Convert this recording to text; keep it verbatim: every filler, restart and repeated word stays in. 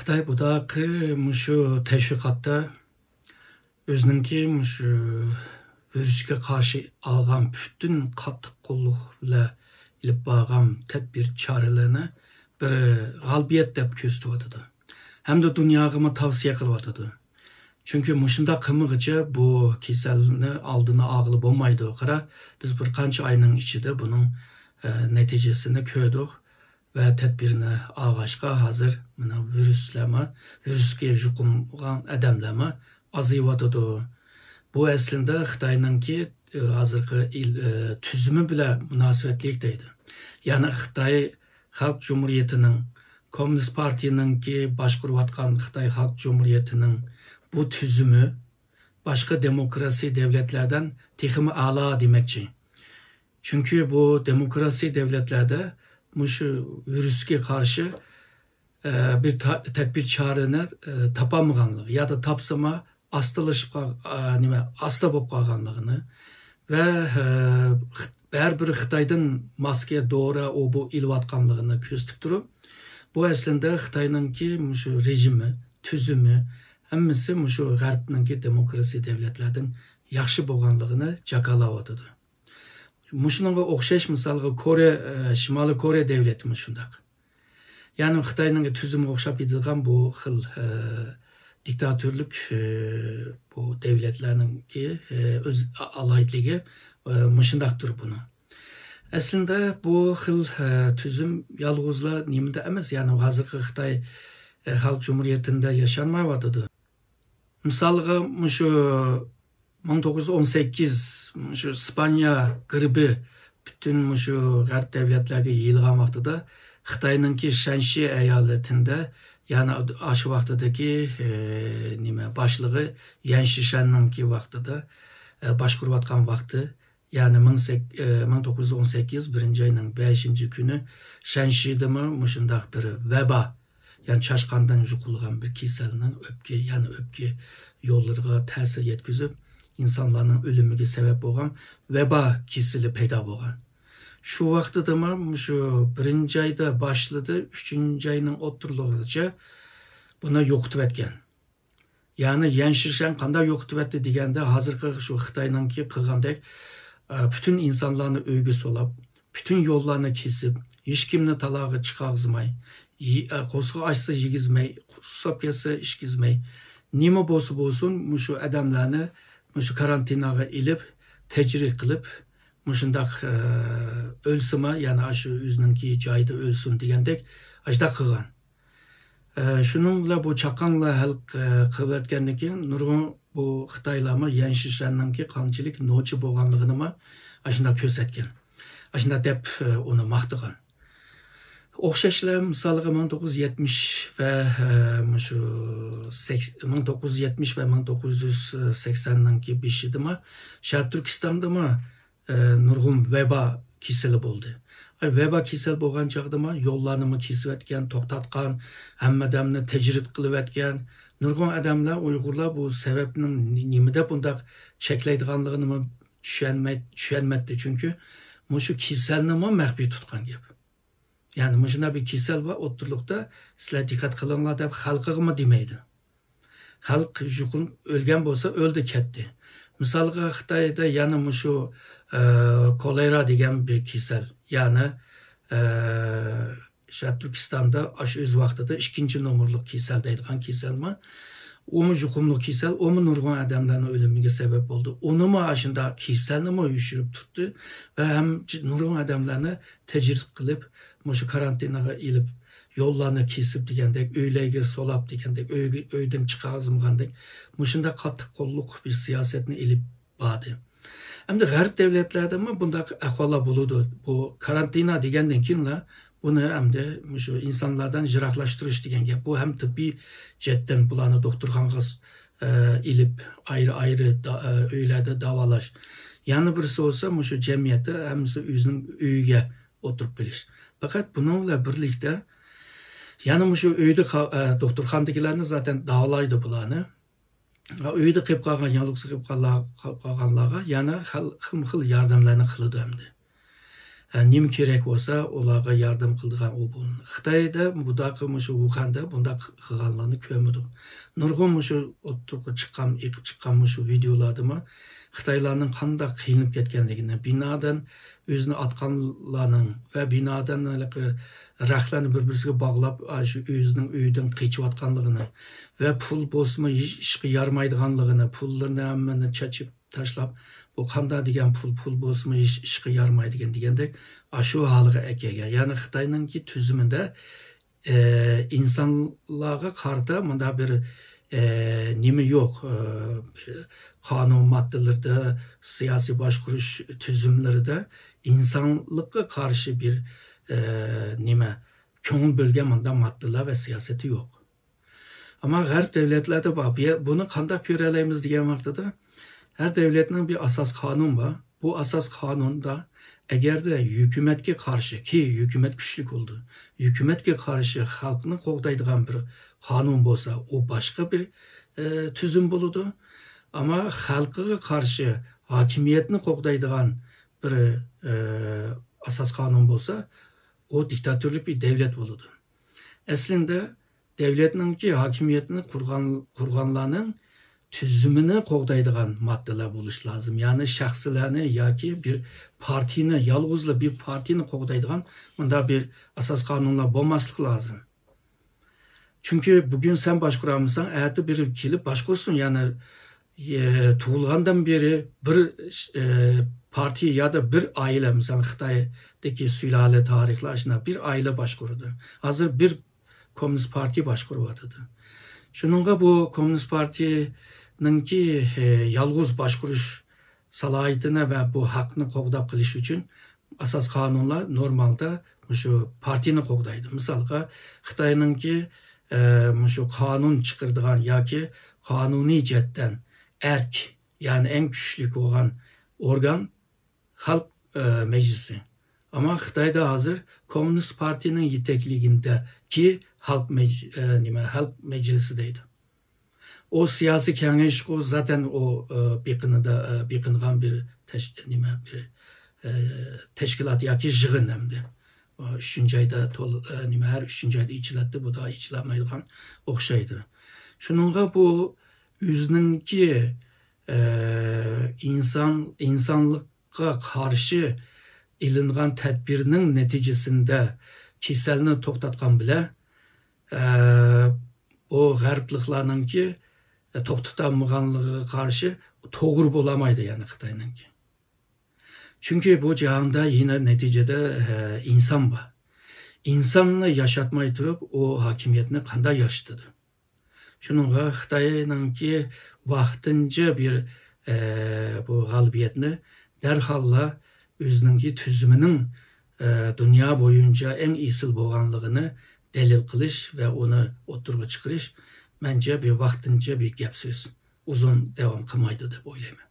خىتاي بۇداقى مۇشۇ تەشۋىقاتتا ئۆزىنىڭكى مۇشۇ ۋىرۇسقا قارشى ئالغان پۈتۈن قاتتىق قوللۇق بىلەن ئېلىپ بارغان تەدبىر چارىلىرىنى بىر غالىبىيەت دەپ كۆرسىتىۋاتىدۇ. ھەمدە دۇنياغىمۇ تاۋسىيە قىلىۋاتىدۇ. چۈنكى مۇشۇنداق قىلمىغىچە بۇ كېسەلنى ئالدىنى ئالغىلى بولمايدۇ. قارا، بىز بىر قانچە ئاينىڭ ئىچىدە بۇنىڭ، ئە، نەتىجىسىنى كۆردۇق. ۋە تەدبىرنى ئالغاچقا، ھازىر مانا ۋىرۇسلارمۇ، ۋىرۇسقا يۇقۇنغان ئادەملەرمۇ ئازىيىۋاتىدۇ. بۇ ئەسلىدە خىتاينىڭكى، ئى، ھازىرقى ئىل-، ئى، تۈزۈمى بىلەن مۇناسىۋەتلىك دەيدۇ. يەنى خىتاي خەلق جۇمھۇرىيىتىنىڭ، كوممۇنىست پارتىيىنىڭكى باشقۇرۇۋاتقان خىتاي خەلق جۇمھۇرىيىتىنىڭ بۇ تۈزۈمى باشقا دېموكراتىيە دەۋلەتلەردىن تېخىمۇ ئەلا دېمەكچى. چۈنكى بۇ دېموكراتىيە دەۋلەتلەردە مۇشۇ ۋىرۇسقا قارشى، ئە، بىر تا-، تەدبىر چارىنى، ئە، تاپالمىغانلىقى يادا تاپسىمۇ ئاستىلىشىپ قال-، ئە، نېمە، ئاستا بولۇپ قالغانلىقىنى ۋە، ئە، خىت-، بەرىبىر خىتايدىن ماسكا، دورا، ئۇ بۇ ئېلىۋاتقانلىقىنى كۆرسىتىپ تۇرۇپ، بۇ ئەسلىدە خىتاينىڭكى مۇشۇ رېژىمى، تۈزۈمى، ھەممىسى مۇشۇ غەربنىڭكى دېموكراتىيە دەۋلەتلەردىن ياخشى بولغانلىقىنى جاكارلاۋاتىدۇ. مۇشۇنىڭغا ئوخشاش مىسالغا كورېيە، ئە، شىمالىي كورېيە دەۋلىتىمۇ شۇنداق. يەنى خىتاينىڭ تۈزۈمىگە ئوخشاپ كېتىدىغان بۇ خىل، ئە، دىكتاتورلۇق، ئە، بۇ دەۋلەتلەرنىڭكى، ئە، ئۆز ئا-، ئالاھىدىلىكى، ئە، مۇشۇنداقتۇر بۇنىڭ. ئەسلىدە بۇ خىل، ئە، تۈزۈم يالغۇزلا نېمىدە ئەمەس، يەنى ھازىرقى خىتاي، ئە، خەلق جۇمھۇرىيىتىدە ياشانمايۋاتىدۇ. مىسالغا، مۇشۇ مىڭ توققۇز يۈز ئون سەككىز، مۇشۇ ئىسپانىيە گرىپپى پۈتۈن مۇشۇ غەرب دەۋلەتلەرگە يېيىلغان ۋاقتىدا، خىتاينىڭكى شەنشى ئايالىتىندە، يەنى ئاشۇ ۋاقتىدىكى، ئى، نېمە، باشلىقى يەن شىشەننىڭكى ۋاقتىدا، ئى، باشقۇرۇۋاتقان ۋاقتى، يەنى مىڭ سەك-، ئى، مىڭ توققۇز يۈز ئون سەككىز، بىرىنچى ئاينىڭ بەشىنچى كۈنى شەنشىدىمۇ مۇشۇنداق بىر ۋەبا، يەنى چاشقاندىن يۇقۇلغان بىر كېسەلنىڭ ئۆپكە، يەنى ئۆپكە يوللىرىغا تەسىر يەتكۈزۈپ، ئىنسانلارنىڭ ئۆلۈمىگە سەۋەب بولغان ۋەبا كېسىلى پەيدا بولغان. شۇ ۋاقتىدىمۇ مۇشۇ بىرىنچى ئايدا باشلىدى، ئۈچىنچى ئاينىڭ ئوتتۇرىلىرىغىچە بۇنى يوقىتىۋەتكەن. يەنى يەن شىشەن قانداق يوقىتىۋەتتى دېگەندە، ھازىرقى شۇ خىتاينىڭكى قىلغاندەك، ئە، پۈتۈن ئىنسانلارنى ئۆيگە سولاپ، پۈتۈن يوللارنى كېسىپ، ھېچكىمنى تالاغا چىقارغۇزماي، يې-، ئە، قورسىقى ئاچسا يېگۈزمەي، سۇساپ كەتسە ئىچكۈزمەي، نېمە بولسا بولسۇن، مۇشۇ ئادەملەرنى مۇشۇ كارانتىناغا ئېلىپ، تەجرىھ قىلىپ، مۇشۇنداق، ئە، ئۆلسىمۇ، يەنى ئاشۇ ئۆزىنىڭكى جايىدا ئۆلسۇن دېگەندەك، ئاشۇنداق قىلغان. ئە، شۇنىڭ بىلەن بۇ چاققانلار ھەل، ئە، قىلىۋەتكەندىن كېيىن، نۇرغۇن بۇ خىتايلارمۇ يەن شىشەننىڭكى قانچىلىك نوچى بولغانلىقىنىمۇ ئاشۇنداق كۆرسەتكەن. ئاشۇنداق دەپ، ئە، ئۇنى ماختىغان. ئوخشاشلا مىسالغا مىڭ توققۇز يۈز يەتمىش ۋە، ئە، مۇشۇ سەكس-، مىڭ توققۇز يۈز يەتمىش ۋە مىڭ توققۇز يۈز سەكسەننىڭكى بېشىدىمۇ، شەرقىي تۈركىستاندىمۇ ئە، نۇرغۇن ۋەبا كېسىلى بولدى. ئاي، ۋەبا كېسەل بولغان چاغدىمۇ يوللارنىمۇ كېسىۋەتكەن، توختاتقان، ھەممە ئادەمنى تەجرىد قىلىۋەتكەن. نۇرغۇن ئادەملەر، ئۇيغۇرلار بۇ سەۋەبنىڭ نېمىدە بۇنداق چەكلەيدىغانلىقىنىمۇ چۈشەنمەي-، چۈشەنمەتتى. چۈنكى مۇشۇ كېسەلنىمۇ مەخپىي تۇتقان گەپ. يەنى مۇشۇنداق بىر كېسەل بار ئوتتۇرىلىقتا، سىلەر دىققەت قىلىڭلار دەپ خەلقىگىمۇ دېمەيدۇ. خەلق يۇقۇم-، ئۆلگەن بولسا ئۆلدى كەتتى. مىسالغا خىتايدا يەنە مۇشۇ، ئە، كولېرا دېگەن بىر كېسەل. يەنى، ئە، شەرقىي تۈركىستاندا ئاشۇ ئۆز ۋاقتىدا ئىككىنچى نومۇرلۇق كېسەل دەيدىغان كېسەلمۇ. ئۇمۇ يۇقۇملۇق كېسەل، ئۇمۇ نۇرغۇن ئادەملەرنىڭ ئۆلۈمىگە سەۋەب بولدى. ئۇنىمۇ ئاشۇنداق كېسەلنىمۇ يوشۇرۇپ تۇتتى ۋە ھەم نۇرغۇن ئادەملەرنى تەجرىد قىلىپ، مۇشۇ كارانتىنغا ئېلىپ، يوللارنى كېسىپ دېگەندەك، ئۆيلەرگە سولاپ دېگەندەك، ئۆيگە، ئۆيدىن چىقارغۇزمىغاندەك، مۇشۇنداق قاتتىق قوللۇق بىر سىياسەتنى ئېلىپ باردى. ئەمدى غەرب دەۋلەتلەردىمۇ بۇنداق ئەھۋاللار بولىدۇ. بۇ كارانتىنا دېگەندىن كېيىنلا بۇنى ئەمدى مۇشۇ ئىنسانلاردىن يىراقلاشتۇرۇش دېگەن گەپ. بۇ ھەم تېببىي جەھەتتىن بۇلارنى دوختۇرخانىغا، ئە، ئېلىپ، ئايرى-ئايرى دا-، ئە، ئۆيلەردە داۋالاش. يەنە بىرسى بولسا مۇشۇ جەمئىيەتتە ھەممىسى ئۆزىنىڭ ئۆيىگە ئولتۇرۇپ قېلىش. پەقەت بۇنىڭ بىلەن بىرلىكتە يەنە مۇشۇ ئۆيدە قا-، ئە، دوختۇرخانىدىكىلەرنى زاتەن داۋالايدۇ بۇلارنى. ئۆيدە قېلىپ قالغان، يالغۇز قېلىپ قالغانلار-، قېلىپ قالغانلارغا يەنە خىل-، خىلمۇ خىل ياردەملەرنى قىلىدۇ ئەمدى. نېمە كېرەك بولسا، ئۇلارغا ياردەم قىلىدىغان ئۇ بولۇندى. خىتايدا بۇنداق مۇشۇ ۋۇخەندە بۇنداق قىلغانلارنى كۆرمىدۇق. نۇرغۇن مۇشۇ ئوتتۇرىغا چىققان، ئېقىپ چىققان مۇشۇ ۋىدىيولاردىمۇ خىتايلارنىڭ قانداق قىينىلىپ كەتكەنلىكىنى، بىنادىن ئۆزىنى ئاتقانلارنىڭ ۋە بىنادىن ھېلىقى رەختلەرنى بىر-بىرسىگە باغلاپ، ئاشۇ ئۆزىنىڭ ئۆيىدىن قېچىۋاتقانلىقىنى ۋە پۇل بولسىمۇ ھېچ ئىشقا يارىمايدىغانلىقىنى، پۇللىرىنى ھەممىنى چېچىپ تاشلاپ، بۇ قانداق دېگەن پۇل، پۇل بولسىمۇ ھېچ ئىشقا يارىمايدىكەن دېگەندەك، ئاشۇ ھالغا ئەكەلگەن. يەنى خىتاينىڭكى تۈزۈمىدە، ئە، ئىنسانلارغا قارىتا مۇنداق بىر، ئە، نېمە يوق، ئە، بىر قانۇن ماددىلىرىدا، سىياسىي باشقۇرۇش تۈزۈملىرىدە ئىنسانلىققا قارشى بىر، ئە، نېمە، كۆڭۈل بۆلگەن مۇنداق ماددىلار ۋە سىياسىتى يوق. ئەمما غەرب دۆلەتلەردە بار. بۇ يە-، بۇنى قانداق كۆرەلەيمىز دېگەن ۋاقتىدا، ھەر دۆلەتنىڭ بىر ئاساس قانۇن بار. بۇ ئاساس قانۇندا ئەگەردە ھۆكۈمەتكە قارشى، كى ھۆكۈمەت كۈچلۈك بولىدۇ، ھۆكۈمەتكە قارشى خەلقنى قوغدايدىغان بىر قانۇن بولسا، ئۇ باشقا بىر، ئە، تۈزۈم بولىدۇ. ئەمما خەلقىگە قارشى ھاكىمىيەتنى قوغدايدىغان بىر، ئە، ئاساس قانۇن بولسا، ئۇ دىكتاتورلۇق بىر دۆلەت بولىدۇ. ئەسلىندە دۆلەتنىڭكى ھاكىمىيەتنى قۇرغان، قۇرغانلارنىڭ تۈزۈمىنى قوغدايدىغان ماددىلار بولۇشى لازىم. يەنى شەخسلەرنى ياكى بىر پارتىيىنى، يالغۇزلا بىر پارتىيىنى قوغدايدىغان مۇنداق بىر ئاساس قانۇنلار بولماسلىقى لازىم. چۈنكى بۈگۈن سەن باشقۇرالمىساڭ، ئەتە بىرى كېلىپ باشقۇرسۇن. يەنى، ئە، تۇغۇلغاندىن بېرى بىر، ئە، پارتىيە يادا بىر ئائىلە، مىسال، خىتايدىكى سۇلالە تارىخلار شۇنداق بىر ئائىلە باشقۇرىدۇ. ھازىر بىر كوممۇنىست پارتىيە باشقۇرۇۋاتىدۇ. شۇنىڭغا بۇ كوممۇنىست پارتىيەنىڭكى، ئە، يالغۇز باشقۇرۇش سالاھىيىتىنى ۋە بۇ ھەقنى قوغداپ قېلىش ئۈچۈن ئاساس قانۇنلار نورمالدا مۇشۇ پارتىيىنى قوغدايدۇ. مىسالغا، خىتاينىڭكى، ئە، مۇشۇ قانۇن چىقىرىدىغان ياكى قانۇنىي جەھەتتىن ئەرك، يەنى ئەڭ كۈچلۈك بولغان ئورگان خەلق، ئە، مەجلىسى. ئەمما خىتايدا ھازىر كوممۇنىست پارتىيىنىڭ يېتەكلىكىدىكى خەلق مەج-، ئە، نېمە، خەلق مەجلىسى دەيدۇ. ئۇ سىياسىي كېڭەشكۇ زاتەن ئۇ، ئە، بېقىنىدا، ئە، بېقىنغان بىر تەش-، نېمە، بىر، ئە، تەشكىلات ياكى يىغىن ئەمدى. ئۇ ئۈچىنچى ئايدا تول-، ئە، نېمە، ھەر ئۈچىنچى ئايدا ئېچىلاتتى، بۇ دا ئېچىلالمايدىغان ئوخشايدۇ. شۇنىڭغا بۇ ئۆزىنىڭكى، ئە، ئىنسان، ئىنسانلىققا قارشى ئېلىنغان تەدبىرنىڭ نەتىجىسىندە كېسەلنى توختاتقان بىلەن، ئە، بۇ غەربلىكلارنىڭكى توختىتالمىغانلىقىغا قارشى توغرا بولالمايدۇ، يەنى خىتاينىڭكى. چۈنكى بۇ جاھاندا يەنە نەتىجىدە، ئە، ئىنسان بار. ئىنساننى ياشاتماي تۇرۇپ، ئۇ ھاكىمىيەتنى قانداق ياشىتىدۇ؟ شۇنىڭغا خىتاينىڭكى ۋاقتىنچە بىر، ئە، بۇ غالىبىيەتنى دەرھاللا ئۆزىنىڭكى تۈزۈمىنىڭ، ئە، دۇنيا بويىچە ئەڭ ئېسىل بولغانلىقىنى دەلىل قىلىش ۋە ئۇنى ئوتتۇرىغا چىقىرىش، مەنچە، بىر ۋاقتىنچە بىر گەپ سۆز. ئۇزۇن داۋام قىلمايدۇ دەپ ئويلايمەن.